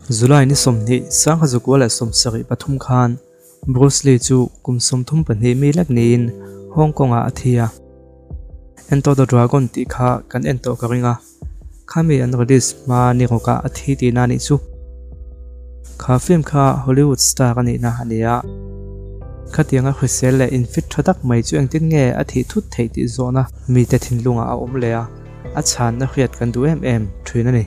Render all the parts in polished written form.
July ni 20, 1973 khan Bruce Lee chu kum 32 mi lek niin Hong Kong-ah a thi a. Enter the Dragon tih kha kan en tawh ka ring a, khami an release hma ni rawkah a thi tihna anih chu. Kha film kha Hollywood star a nihna a ni a, khatianga hrisel leh infit tha tak mai chu engtin nge a thih thut theih tih zawhna mite thinlungah a awm leh a. A chhanna hriat kan duh em em thin a ni.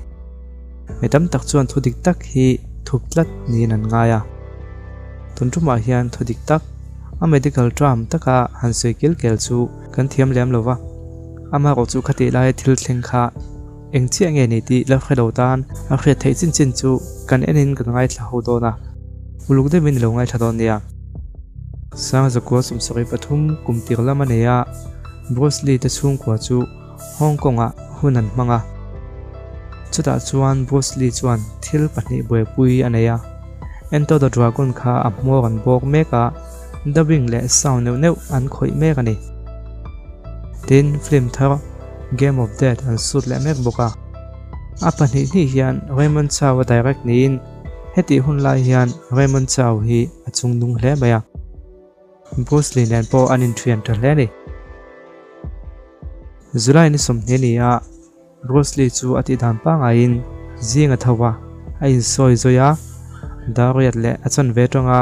Mi tam tak chuan thu dik tak hi thup tlat niin an ngai a. Tun tumah hian thu dik tak, a medical term taka han sawi kil kel chu kan thiam lem lo va. Amaherawh chu khatih laia thil thleng kha eng chiah nge ni tih la hre lo tan a hriat theih chin chin chu kan enin kan ngaithla ho dawn a. Uluk deuhin i lo ngaithla dawn nia. Sangzakua 73 kum tir lam a nei a, Bruce Lee te chhungkua chu Hong Kong-ah hun an hmang a. Chutah chuan Bruce Lee chuan thil pahnih buaipui a nei a. Enter the Dragon kha a hmawr an bawk mek a, dubbing leh sound neuh neuh an khawih mek a ni. Tin, film thar Game of Death an shoot leh mek bawk a. A pahnih hnih hian Raymond Chow a direct niin hetih hun lai hian Raymond Chow hi a chungnung hle mai a. Bruce Lee nen pawh an inthian tha hle a ni. July ni 20 ni a Bruce Lee chu a tihdan pangaiin zing a tho a, a insawi zawi a, dar riat leh a chanve atanga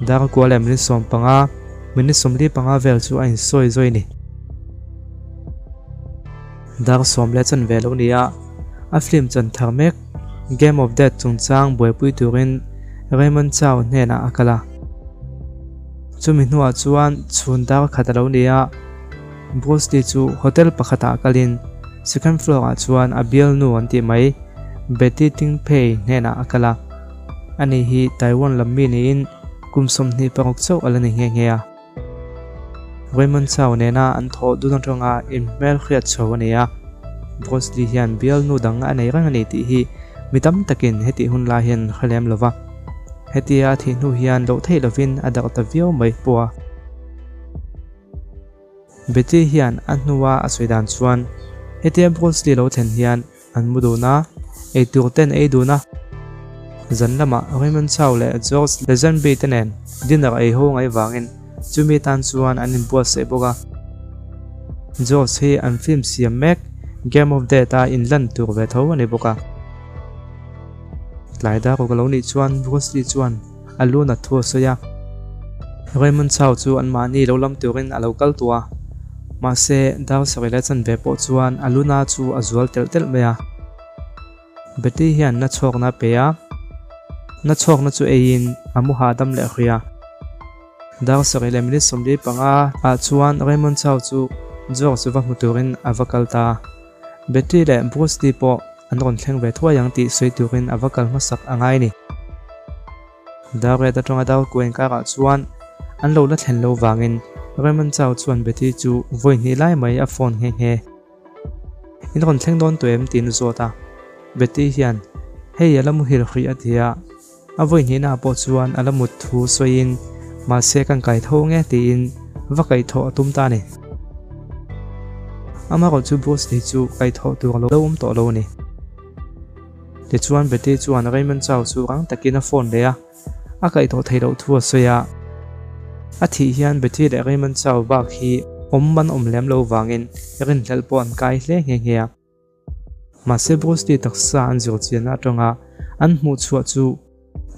dar kua leh minute 15, minute 45 vel chu a insawi zawi a ni. Dar sawm leh chanve lo ni a, a film chan thar mek Game of Death chungchang buaipui turin Raymond Chow hnenah a kal a. Chumi hnuah chuan chhun dar khat a lo ni a, Bruce Lee chu hotel pakhatah kalin second floor ah chuan a bialnu an tih mai Betty Ting Pei hnenah a kal a. Ani hi Taiwan lam mi niin kum 26 chauh a la ni nghe nghe a. Raymond Chow nena an thawh dun atanga inhmel hriat chho a ni a, Bruce Lee hian bialnu dang a nei reng a ni tih hi mi tam takin hetih hun lai hian an hre lem lo va. Hetia a thih hnu hian loh theih lovin a darh ta viau mai pawh a. Betty hian a hnua a sawi dan chuan hetia Bruce Lee lo thlen hian an mu dun a, eitur ten ei dun a. Zan lamah Raymond Chow leh George Lazenby te nen dinner ei ho ngaih vangin chumi tan chuan an inbuatsaih bawk a. George hi an film siam mek Game of Death a inlan tur ve tho a ni bawk a. Tlai dar ruk a lo nih chuan Bruce Lee chuan a lu nat thu a sawi a. Raymond Chow chu anmahni lo lam turin a lo kal tawh a, mahse dar sarih leh chanve pawh chuan a luna chu a zual telh telh mai a. Betty hian na chhawkna a pe a, na chhawkna chu eiin a mu hahdam leh hrui a. Dar sarih leh minute 45 ah chuan Raymond Chow chu George va hmu turin a va kal ta. Betty leh Bruce Lee pawh an rawn thleng ve thuai ang tih sawi turin a va kal hmasak a ngai a ni. Dar riat atanga dar kuain karah chuan an lo la thlen lo vangin Raymond Chow chuan Betty chu vawi hnih lai mai a phone nghe nghe. In rawn thleng dawn tawh em tiin a zawt a. Betty hian hei a la muhil hrih a ti a, a vawi hnihnaah pawh chuan a la mut thu sawiin mahse kan kai tho nge tiin va kaihthawh a tum ta a ni. Amaherawhchu Bruce Lee chu kaihthawh tur a lo awm tawh lo a ni. Tichuan Betty chuan Raymond Chow chu rang takin a phone leh a, a kaihthawh theih loh thu a sawi a. A thih hian Betty leh Raymond Chow bak hi awm an awm lem lo vangin rinhlelh pawh an kai hle nghe nghe a. Mahse Bruce Lee taksa an zir chianna atanga an hmuh chhuah chu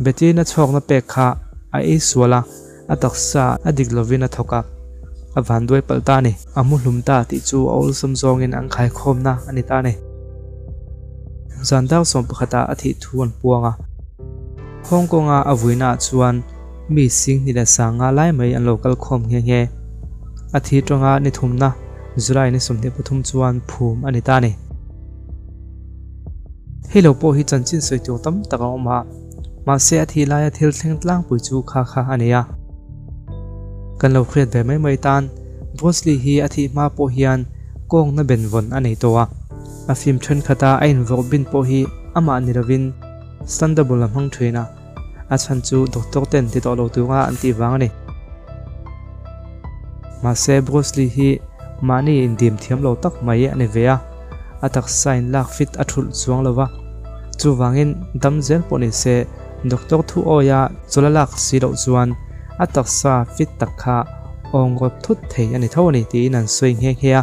Betty-in a chhawkna pek kha a ei sual a, a taksa a dik lovin a thawk a, a vanduai palh ta a ni. A mu hlum ta tih chu a awlsam zawngin an khaikhawmna a ni ta a ni. Zan dar 11 ah a thih thu an puang a. Hong Kong-a a vuinaah chuan mi 20,500 lai mai an lo kal khawm nghe nghe. A thi tawng a ni thumna July ni 23 chuan phum a ni ta a ni. Hei lo pawh hi chanchin sawi tur tam tak a awm a, mahse a thih laia thil thleng tlangpui chu kha kha a ni a. Kan lo hriat ve mai mai tan Bruce Lee hi a thih hma pawh hian kawngna benvawn a nei tawh a, a film thenkhat a a invawrh bin pawh hi amah ni lovin stunt double a hmang thin a, a chhan chu doctor ten ti tawh lo tura an tih vang a ni. Mahse Bruce Lee hi mahni indim thiam lo tak mai a ni ve a, a taksa in lak fit a thulh chuang lo va. Chuvangin dam zel pawh ni se doctor thu awia chawlh a lak si loh chuan a taksa fit tak kha awng rawp thut thei a ni tho a ni tiin an sawi nghe nghe a.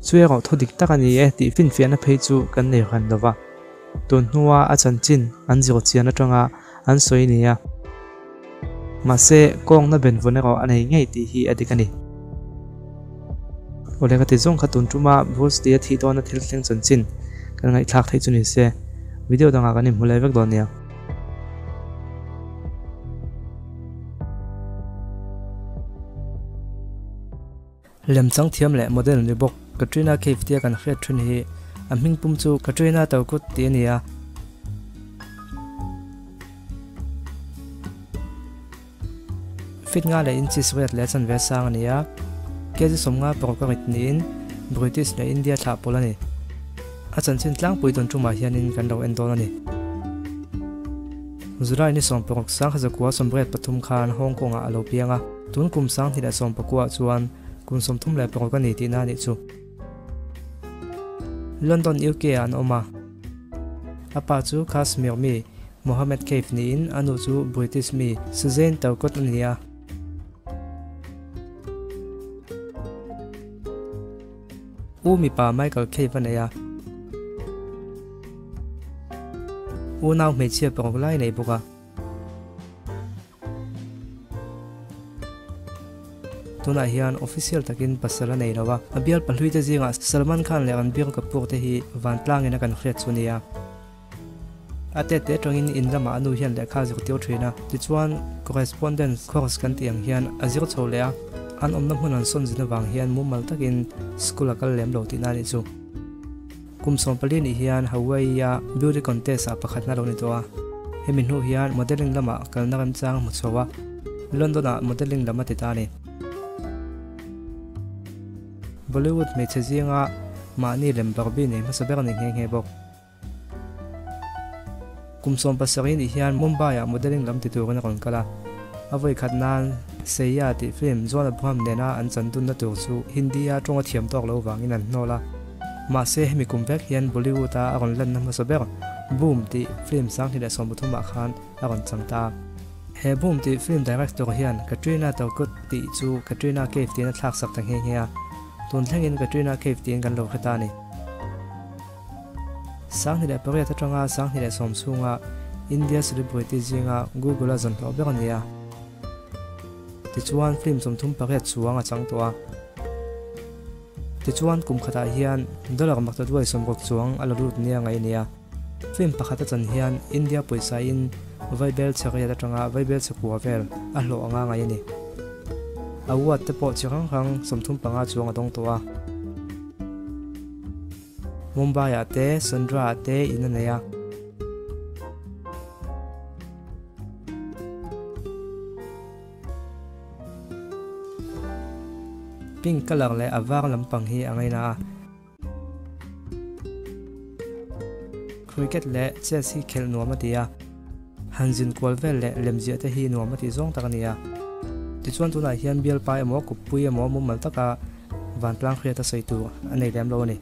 Chu erawh thu dik tak a ni e tih finfiahna phei chu kan nei hran lo va. Tun hnua a chanchin an zir chian atanga an sawi ni a. Mahse, kawngna benvawn erawh a nei ngei tih hi a dik a ni. Awle ka ti zawng kha tun tuma Bruce Lee a thih dawna thil thleng chanchin kan ngaihthlak theih chu ni se, video dangah kan inhmu leh vek dawn nia. Lemchang thiam leh model ni bawk Katrina Kaif tia kan hriat thin hi a hming pum chu Katrina Tokut tih a ni a. Feet nga leh inches riat leh chanve sang a ni a, kg 50 paruk a rit niin British leh India thlah pawlh a ni. A chanchin tlangpui tawn tumah hianin kan lo en dawn a ni. July ni 16 1983 khan Hong Kong-ah a lo piang a, tun kum 2019 chuan kum 36 a ni tihna a nih chu. London, UK-ah an awm a. A pa chu Kashmir mi Mohammed Kaif niin a nu chu British mi Suzanne Turcott a ni a. U mipa Michael Kaif a nei a. Unau hmeichhia paruk lai nei bawk a. Tunah hian official takin pasal a nei lo a, a bial pahluite zingah Salman Khan leh Ranbir Kapoor te hi vantlangin a kan hriat chu a ni a. A tete atangin in lamah a nu hian lehkha a zir tir thin a, tichuan correspondence course kan tih ang hian a zir chho leh a, an awmna hmun an sawn zin avang hian mumal takin school a kal lem lo tihna a nih chu. Kum 14 nih hian Hawaii-a beauty contest-ah pakhatna lo ni tawh a. Hemi hnu hian modelling lamah kalna remchang hmu chho a, London-ah modelling lam a ti ta a ni. Bollywood hmeichhe zinga mahni lem Barbie nei hmasa ber a ni nghe nghe bawk. Kum 17 nih hian Mumbai-ah modelling lam ti turin a rawn kal a. A vawi khat nan Seiya tih film John Abraham nena an chan dunna tur chu Hindi-a tawnga thiam tawk lo vangin an hnawl a. Mahse hemi kum vek hian Bollywood-a a rawn lanna hmasa ber Boom tih film 2013 ah khan a rawn chang ta. He Boom tih film director hian Katrina Turkut tih chu Katrina Kaif tiin a thlak sak ta nghe nghe a. Tun thlengin Katrina Kaif tiin kan lo hre ta a ni. 2008 atanga 2010 chhunga India celebrity zinga Google-a zawn hlawh ber a ni a. Tichuan film 38 chuang a chang tawh a. Tichuan kum khatah hian dollar makta duai 60 chuang a la lut nia ngaih a ni a. Film pakhat a chan hian India pawisa in vaibel chhe riat atanga vaibel chhe kua vel a hlawh anga ngaih a ni. Award te pawh chi hrang hrang 35 chuang a dawng tawh a. Mumbai-ah te, Sandra-ah te in a nei a. Pink colour leh a var lampang hi a ngaina a. Cricket leh chess hi khelh nuam a ti a. Han zin kual vel leh lemziah te hi nuam a tih zawng tak a ni a. Tichuan tunah hian bialpa emaw kuppui emaw mumal taka vantlang hriat a sawi tur a nei lem lo a ni.